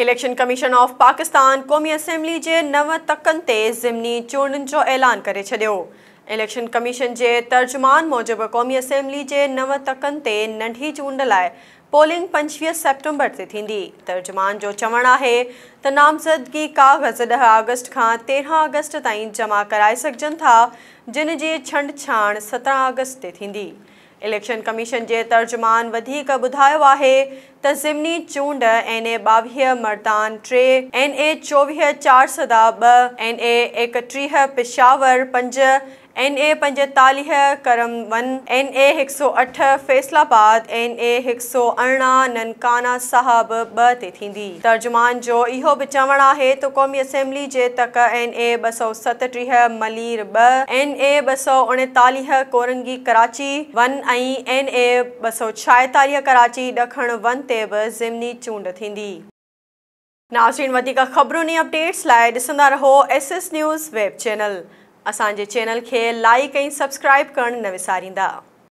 Election commission of Pakistan قومي assembly جي 9 تڪن تي ضمني چونڊن جو اعلان ڪري ڇڏيو. اليڪشن ڪميشن جي ترجمان موجب قومي اسيمبلي جي 9 تڪن تي ننڍي چونڊ لاء پولنگ 25 سيپٽمبر تي ٿيندي. ترجمان جو چوڻ آهي ته نامزدگي ڪاغذ 10 آگسٽ کان 13 آگسٽ تائين جمع ڪرائي سگهجن ٿا، جن جي ڇنڊڇاڻ 17 آگسٽ تي ٿيندي. اليڪشن ڪميشن جي ترجمان وڌيڪ ٻڌايو آهي ته ضمني چونڊ اين اي 22 مردان 3، اين اي 24 چارسده 2، اين اي 31 پشاور 5، اين اي 45 ڪرم 1، اين اي 108 فيصل آباد، اين اي 118 ننڪانه صاحب 2 تي ٿيندي. ترجمان جو اهو به چوڻ آهي ته قومي اسيمبلي جي تڪ اين اي 237 ملير 2، اين اي 239 ڪورنگي ڪراچي 1 ۽ اين اي 246 ڪراچي ڏکڻ 1 تي به ضمني چونڊ ٿيندي. ناظرين وڌيڪ خبرن ۽ اپڊيٽس لاء ڏسندا رهو S S news web channel. اسان جي چينل کي لائيڪ ۽ سبسڪرائيب ڪرڻ نه وساريندا.